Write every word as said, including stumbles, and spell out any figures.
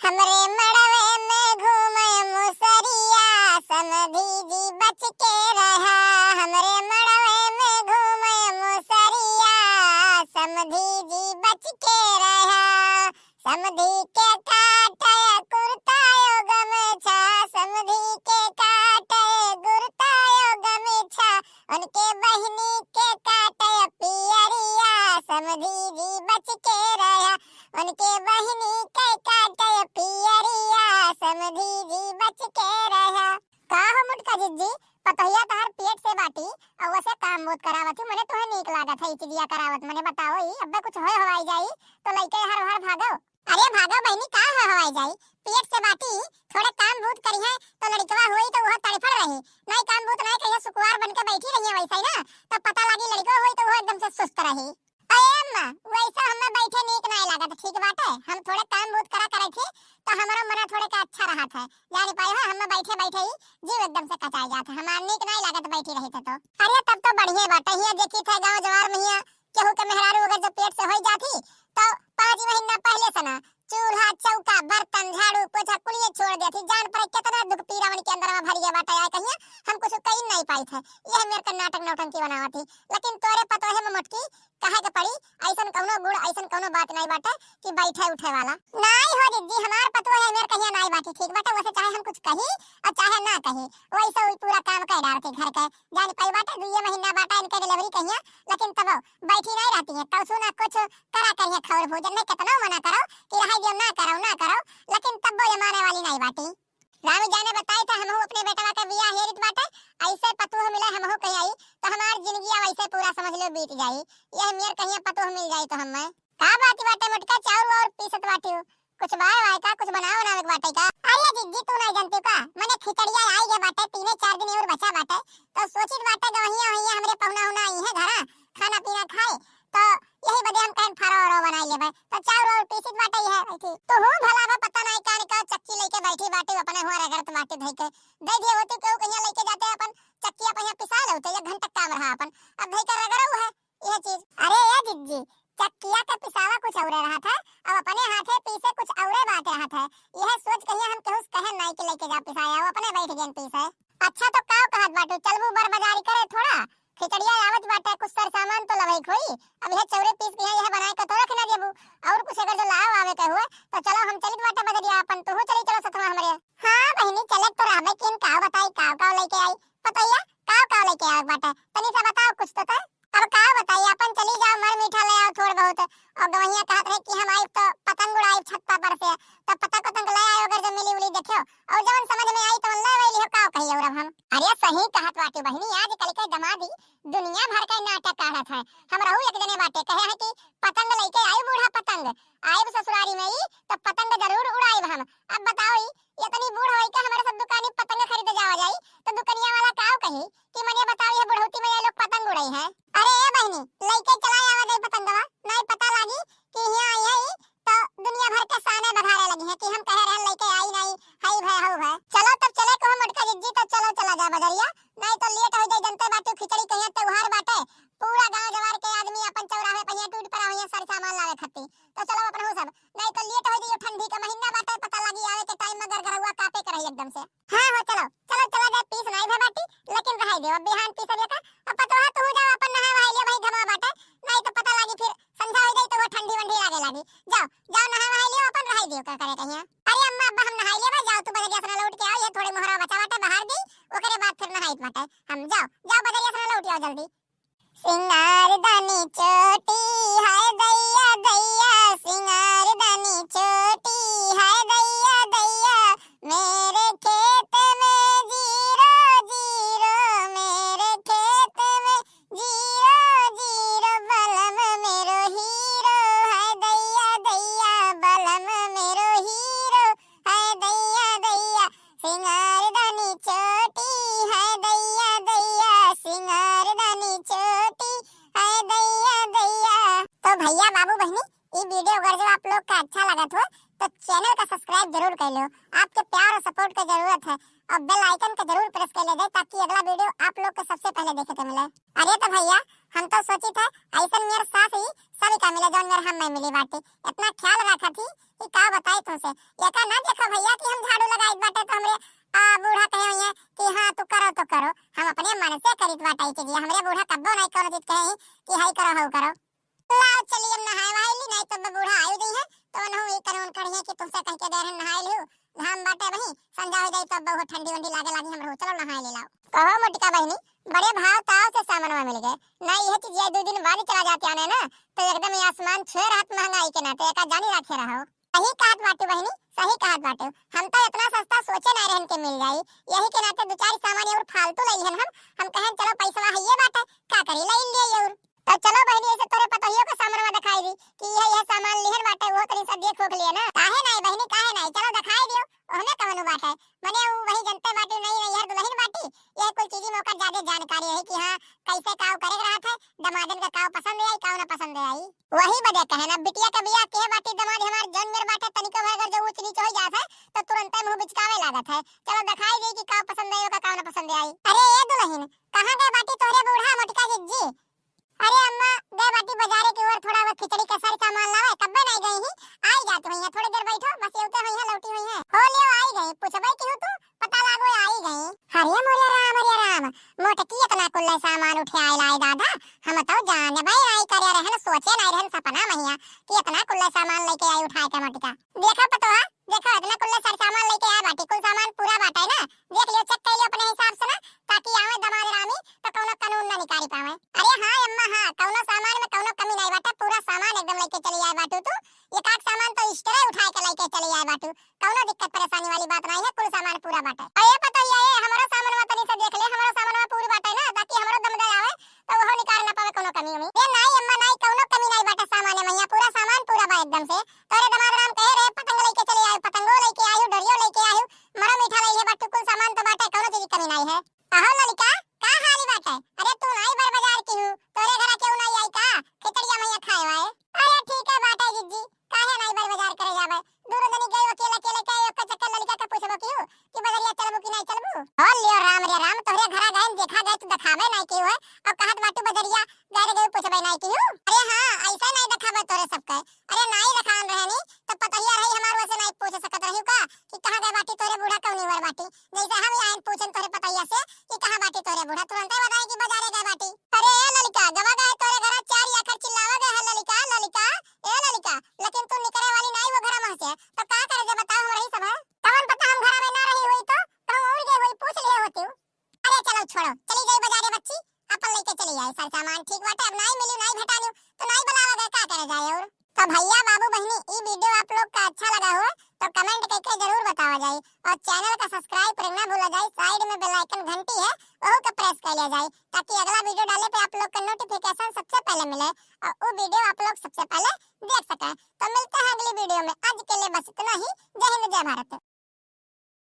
हमरे मड़वे में घूमे मुसरिया, समधी जी बच के रहा। हमरे मड़वे में घूमे मुसरिया, समधी जी बच के रहा। समधी के काटे कुर्ता यो गमछा, समधी के काटे कुर्ता यो गमछा, उनके बहिनी के काटे पियरिया, समधी जी बच के रहा। उनके बहिनी के काटे पियरिया, समधी जी बच के रहा। का हो मोटका जिज्जी, पतोहिया तहार पेट से बाटी, और वसे काम बहुत करावत ही, मने तोहे नीक लागत है, ई चीजिया करावत, मने बताओ ई, अब्बे कुछ होए हवाई जाई, तो लइके हर हर भागो। अरे भागो बहिनी, का हो हवाई जाई, पेट से बाटी, थोड़े काम बहुत करी है, तो लड़कवा होई तो वह तड़फड़ रही, नहीं काम बहुत नहीं कहिए, सुकुवार बन के बैठी रही है वैसे ही ना, तो पता लगी लड़को होई तो वह एकदम से सुस्त रही। अरे अम्मा, वैसे हमें बैठे नीक नाय लागत, ठीक बाटे, हम थोड़े काम बहुत करा करे थी, तो हमारा मना थोड़े का अच्छा रहत है, जानी पाई हो, हमें बैठे बैठे ही जीव एकदम से कचाई जात है, हमार नीक नाय लागत बैठी रही थे तो। अरे तब तो बढ़िया बाटे, हिया देखी थे गाँव जवार में हिया केहू के मेहरारू अगर जब पेट से होई जात ही, तो पाँच महीना पहले से ना चूल्हा, चौका, बर्तन, झाड़ू, पोछा कुलिये छोड़ देत ही, जान पड़े कितना दुख पीरा उनके अंदर में भरिए बाटे, आए कहिए हम कुछ कही नहीं पाई थे, यह मेरे का नाटक नौटंकी बनावत ही, लेकिन तोरे पतोहे में मोटकी कहे के पड़ी, ऐसन कौनो गुण, ऐसन कौनो बात नहीं बाटे कि बैठे उठे वाला। नहीं हो जिज्जी, हमार पतोह है, मेरे कहिया नहीं बाटी, ठीक बाटे, वैसे चाहे हम कुछ कही और चाहे ना कही, वैसे वही पूरा काम कर डालती घर के। जान पाई बाटे, दुइये महीना बाटे इनके डिलीवरी कहिया, लेकिन तब बैठी नहीं रहती है, तब सुना कुछ करा करिए खौर भोजन में, कितना मना करो कि रहाई दियो, ना करो, ना करो, लेकिन तब वो ये माने वाली नहीं बाटी। रामू जाने बताई था, हमहू अपने बेटवा के बियाह हेरित बाटे, ऐसे पतोह मिले हमहू कहीं आई, तो हमार जिंदगी अब ऐसे पूरा समझ लो बीत जाई। यह मेर कहीं पतोह मिल जाई तो हमें। का बात बाटे मोटका, चाउर और पीसत बाटी हो? कुछ बाय वाय का, कुछ बनावे बनावे के बाटे का? अरे जिज्जी, तू नहीं जानती का, मने खिचड़िया आई गए बाटे, तीने चार दिन और बचा बाटे, तो सोचित बाटे गवहिया वहिया हमरे पहुना हुना आई है घरा, खाना पीना खाए, तो यही बदे हम कहन फरो रो बनाई लेबे, तो चाउर और पीसित बाटे है बैठी। तो हूँ भला बा पता नहीं का का चक्की लेके बैठी बाटे, अपने हुआ रगड़त बाटे धई के, दे दिए होती केहू कहिया लेके जाते अपन चक्की अपन यहाँ पिसा लेते, एक घंटा काम रहा अपन, अब धई के रगड़ऊ है यह चीज। अरे ये जिज्जी, चक्किया के पिसावा कुछ औरे रहत है, अब अपने हाथे पीसे कुछ औरे बात रहत है। यह सोच कहिया हम केहू से कहन नाई के लेके जा पिसाया, वो अपने बैठ गए पीसे। अच्छा तो काव कहत बाटू, चलबू बर बाजारी करे थोड़ा, खिचड़िया आवत बाटे, कुछ सर सामान तो लवे कोई, अब यह चौरे पीस के यहाँ यह बनाए के तो रख ना देबू, और कुछ अगर जो लाव आवे के हुए तो चलो हम चलित बाटे बजरिया अपन, तू चली चलो सथवा हमरे। हाँ बहिनी, चले तो रहबे किन, काव बताई काव काव लेके आई, पतोहिया काव काव लेके आवे के बाटे, तनी सा बताओ कुछ तो तय। अब का बताई, अपन चली जाओ, मर मीठा ले आओ थोड़ बहुत। और गवैया कहत रहे कि हम आइब तो पतंग उड़ाइब छत्ता पर से, तो पतंग वतंग ले आयो अगर जो मिली उली देखियो, और जवन समझ में आई तवन ले वही लिहो, का कही और अब हम। अरे सही कहत बाटे बहिनी, आजकल के दमादी दुनिया भर के नाटक काढ़त है। हम रहू एक जने बाटे कहे है कि पतंग लेके आई बूढ़ा पतंग, आइब ससुरारी में ई तो पतंग जरूर उड़ाइब हम। अब बताओ ई इतनी बूढ़ होई के हमारे सब दुकानी पतंग खरीदे जावा जाई, तो दुकनिया वाला काव कही कि मने बताओ, ये बुढ़ौती में ये लोग पतंग उड़ाई है। अरे ए बहिनी, लइके चला आवा जाई पतंगवा, नहीं पता लागी कि यहाँ आई है ई, तो दुनिया भर के साने बघारे लगी है कि हम कहे रहन लइके आई नहीं, हई भय हऊ भय। चलो तब चले को मोटका जिज्जी, तो चलो चला जा बजरिया, नहीं तो लेट हो जाई, जनते बाटू खिचड़ी कहिया त्योहार बाटे, पूरा गांव जवार के आदमी अपन चौराहे पहिया टूट पड़ा हुई है सर सामान लावे खातिर। तो चलो अपन हो सब, नहीं तो लेट हो जाइयो, ठंडी का महीना बाटे, पता लगी आवे के टाइम में गरगरहुआ कापे के रही एकदम से। हाँ हो चलो, चलो चला जाए, पीस नहीं भे बाटी, लेकिन रहाई देव, अब बिहान पीस दिया का, अब पतोहा तू जाओ अपन नहा वहा लियो भाई, घमा बाटे, नहीं तो पता लगी फिर संझा हो जाई तो वो ठंडी वंडी लागे लागी। जाओ जाओ नहा वहा लियो अपन, रहाई दियो का करे कहिया। अरे अम्मा अब्बा हम नहाई लेबा, जाओ तू बजरिया से लौट के आओ, ये थोड़े मोहरा बचा बाटे बाहर दी, ओकरे बाद फिर नहाई बाटे हम। जाओ जाओ बजरिया से लौट आओ जल्दी। सिंगारदानी चोटी हाय दैया दैया, सिंगारदानी चोटी हाय दैया दैया, मेरे खेत में जीरो जीरो, मेरे खेत में जीरो जीरो, बलम मेरो हीरो हाय दैया दैया, बलम मेरो हीरो हाय दैया दैया, सिंगारदानी चोटी हाय दैया दैया, सिंगारदानी चोटी हाय दैया दैया। तो भैया बाबू बहिनी, ई वीडियो अगर जो आप लोग का अच्छा लगत हो तो चैनल का सब्सक्राइब जरूर कर लो, आपके प्यार और सपोर्ट का जरूरत है, और बेल आइकन का जरूर प्रेस कर ले जाए ताकि अगला वीडियो आप लोग के सबसे पहले देखे के मिले। अरे तो भैया हम तो सोची थे ऐसन मेरे सास ही सभी का मिले जौन मेरे हम में मिली बाटी, इतना ख्याल रखा थी कि का बताई तुमसे। एका ना देखा भइया कि हम झाड़ू लगाइत बाटे तो हमरे, आ, बूढ़ा कहे हुइहैं कि हाँ तू करो तो करो, हम अपने मन से करित बाटे ई चीज। हमरे बूढ़ा कब्बो नाहीं कउनो चीज कहे ही कि हई करो हऊ करो। लाओ चली अब नहाए वहाए ली, नाहीं तो अब बूढ़ा आयु जइहैं तो उनहू ई कानून कढ़िहैं कि तुमसे कहि के गए रहन नहाए लिहू, घाम बाटे वही, संझा होइ जाई तो अब बहुत ठंडी वंडी लागे लागी हमरो, चलो नहाए ले लाओ। कहो मोटिका बहिनी, बड़े भाव ताव से सामनवा मिल गए। ना इहे चीज ये दो दिन बाद चला जाते आने ना, तो एकदम ये आसमान छुए रहत महंगाई के नाते, एका जानी राखे रहो। सही कहत बाटू बहिनी, सही कहत बाटू। हम तो इतना सस्ता सोचे ना रहन के मिल जाई, यही के नाते दो चार सामान और फालतू ले लिहन हम। हम कहन चलो पैसवा हइये बाटे, का करी ले लिए और। तो चलो बहिनी, ऐसे तोरे पतोहियो के सामनवा दिखाई दी कि यह, यह सामान लिहन बाटे, वो तनी सा देख ओख लिए ना। काहे नाई बहिनी, काहे नाई, चलो दिखाई दियो, ओहमे कवनो बाटे। मने उ वही जनते बाटी, नई नैहर दुलहिन बाटी, यह कुल चीजी में ओकर जादे जानकारी है कि हाँ, कैसे काव करे के रहत है, दमादन का काव पसंद आई, काव ना पसंद आई। वही बदे कहे ना, बिटिया का बियाह के बाटी, दमाद हमार जौन मेर बाटे, तनिको भर अगर जो ऊंच नीच हो जात है, तो तुरंते मुंह बिचकावे लागत है। चलो दिखाई दे कि काव पसंद आई, ओका काव ना पसंद आई। अरे ए दुलहिन, कहाँ गए बाटी तोहरे बूढ़ा मोटका जिज्जी? अरे अम्मा, गए बाटी बाजारे की ओर थोड़ा बहुत खिचड़ी का सर सामान लावे, कब्बे नाई गई ही, आई जात हुई है, थोड़ी देर बैठो, बस एवते हुई है, लौटी हुई है। हो लियो, आई गई, पूछबे की हो तू, पता लागो आई गई। अरे मोरे राम, अरे राम, मोटकी इतना कुल्ले सामान उठे आए लाए दादा, हम तो जाने भाई नाई करे रहन, सोचे नाई रहन सपना महिया कि इतना कुल्ले सामान लेके आई उठा के मोटका। देखो पतोहा, देखो इतना कुल्ले सर सामान लेके आए बाटी, कुल सामान पूरा बाटे ना, देख लियो, चेक कर लियो अपने हिसाब से ना, ताकि आवे दमाद रामी तो कौनो कानून ना निकारी पावे। अरे हाँ अम्मा हाँ, कौनो सामान में कौनो कमी नाई बाटे, पूरा सामान एकदम लेके चली आए बाटू तू। एक आध सामान तो extra उठा के लेके चली आए बाटू, कौनो दिक्कत परेशानी वाली बात नाई है, कुल सामान पूरा बाटे। अरे पता ही है, हमरो सामानवा तनी से देख ले, हमरो सामानवा पूरी बाटे ना, ताकि हमरो दमदर आवे तो वो निकार ना पावे कौनो कमी उमी। ए नाई अम्मा नाई, कौनो कमी नाई बाटे सामान में, यहाँ पूरा सामान पूरा बा एकदम से। तोरे दमाद राम कहे रहे पतंग लेके चले आए, पतंगो लेके आयु, डोरियो लेके आयु, मरो मीठा लाई है बाटू, कुल सामान तो बाटे, कौनो चीज की कमी नाई है। कहो ललिका, का हाली बाटे? अरे तू नाई बर बाजार की हूँ, तोरे घरा केहू नाई आई का खिचड़िया मैया खाए वाए? अरे ठीक है बाटे जिज्जी, काहे नाई बर बाजार करे जावे? दूर जनी गई अकेले अकेले, के ओकर चक्कर ललिका के पूछबो की हूँ कि बजरिया चलबू कि नाई चलबू? हो लियो राम रे राम, तोहरे घरा गए देखा गए तू दिखावे नाई की हुए, और कहत बाटू बजरिया गए रे गए पूछबे नाई की हूँ। अरे हाँ, ऐसा नाई दिखावे तोरे सबके। अरे नाई दिखान रहनी तो पतोहिया रही हमार, वैसे नाई पूछ सकत रही का कि कहाँ गए बाटी तोरे बूढ़ा, कौनी वर बाटी? जैसे हम यहाँ पूछन तोरे पतोहिया से कि कहाँ बाटी तोरे बूढ़ा, तुरंते बताए कि बाजारे गए बाटी। अरे ए ललिका, गवा गए तोरे घरा चार आखर चिल्लावा गए है ललिका, ललिका, ए ललिका, लेकिन तू निकरे वाली नाई वो घरा में से, तो का करे जे बताओ हम रही सब है? कौन पता हम घरा में ना रही हुई तो, कहूँ उड़ गई हुई, पूछ लिए होती हूँ। अरे चलो छोड़ो, चली जाई बाजारे बच्ची, अपन लेके चली जाए सर सामान, ठीक बाटे, अब नाई मिली, नाई भेटानी, तो नाई बुलावा गए, का करे जाए और। तो भैया बाबू बहिनी, ई video आप लोग का अच्छा लगा हो तो comment करके जरूर बतावा जाए, और channel का subscribe करे ना भूला जाए, side में bell icon घंटी है, वहू का press कर लिया जाए, ताकि अगला video डाले पे आप लोग का notification सबसे पहले मिले और वो video आप लोग सबसे पहले देख सके। तो मिलते हैं अगली video में, आज के लिए बस इतना ही। जय हिंद, जय भारत।